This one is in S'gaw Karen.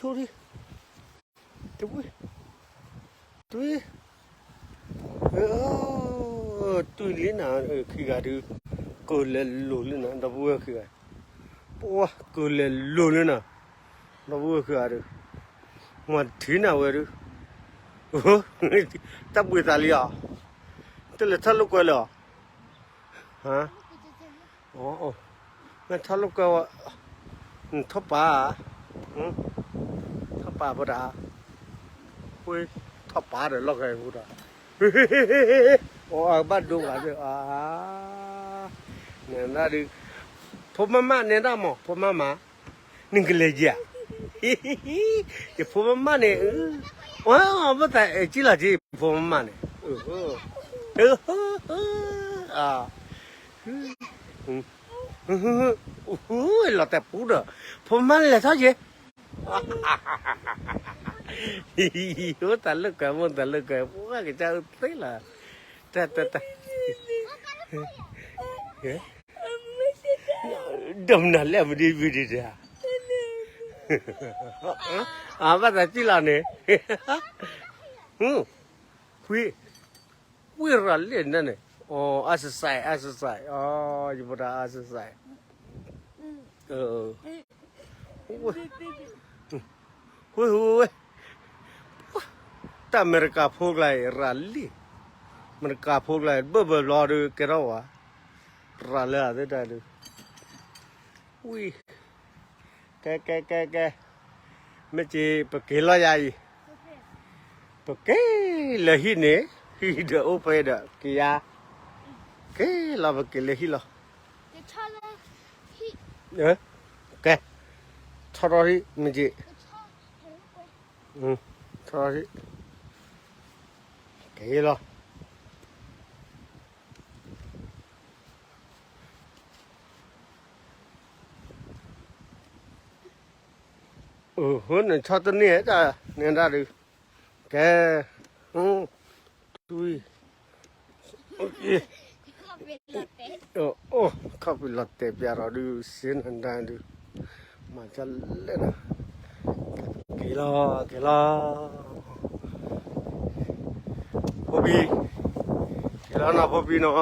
ထိၣ်ဒံ, တဝံ, တွံ, တွံလံနၤ, ခံဂၤဒုး, ကလဲၤလိၤလံနၤ ဒီပုၢ်ဝဲၢ်ခံဂၤ, ပှၤကလဲၤလိၤလံနၤ, ဒီပုၢ်ဝဲၢ်ခံဂၤဒုး, မၤထံၣ်နၤဝဲဒုး, တၢ်ဘှံးသးလံဧါ, တလဲၤထီၣ်လိာ်ကွဲလၢၤဧါ မ့ၢ်ထီၣ်လိာ်ကွဲဝဲ, နထီၣ်ပာ်, ထီၣ်ပာ်ဖိတၢ်, ထီၣ်ပာ်ဒီးလီၢ်ခဲအံၤဖိတၢ်, အဘၣ်ဒိဂၤသ့ၣ်, နဲဒၣ်ဒုး, ဖိမါမးနဲဒၣ်မး ဖိမါမး, နကလဲၤယၤ, ယဖိမါမးန့ၣ်, အဘၣ်သးအဲၣ်ကံလီၤက့ ဖိမါမးန့ၣ်, လီၤတဲာ်ပူဒီး, ဖိမါလဲၤထီၣ်က့ အိၣ်တၢ်လၢကွဲမ့ၢ်တၢ်လၢကွဲ ပှၤကစၢ်အုၣ်သ့လီၤ, တၢ်တၢ်တၢ်, ဒီးမနုၤလဲၣ်မနုၤမံၤဒံးတၢ်, အဘၣ်သးစံၣ်လီၤန့ၣ်, ဝံၤရၤလံန့ၣ်, exercise exercise, ယဘၣ်တၢ် exercise, ဝဲ, တၢ်အမဲရကၤဖိကျါအံၤ ရၤလံ, အမဲရကၤဖိကျါအံၤ ဘၢၣ်ဘၢၣ်ဘျီဒုးကဲထီၣ်ဝဲ, ရၤလၢအသ့တၢ်ဒုး, ဝံၤ, ကဲကဲကဲကဲ, မ့ၢ်က့ၤပက့ၤလီၤယၤအံၤ, ပက့ၤလၢဟံၣ်န့ၣ်, ဟံၣ်ဒီးအိၣ်ဖဲဒီးက့ၤယၤ, က့ၤလီၤပက့ၤလၢဟံၣ်လီၤ, ကဲ, ထီထီၣ်ဟံၣ်မ့ၢ်က့ၤ, ထီထီၣ်ဟံၣ်, က့ၤလီၤ နဆီတန့ၢ်တၢ်န့ၣ်ဒၣ်ဒုး, ကဲ, တွံ, အိၣ်, ခီၣ်ဖံးလီၤတဲာ်ပျးထီၣ်ဒုး စ့နဒၣ်ဒုး, မၤတၢ်လဲၣ်နၤ, က့ၤလီၤ က့ၤလီၤ, ဖိဘံ, က့ၤလီၤနီၤဖိဘံနီၤ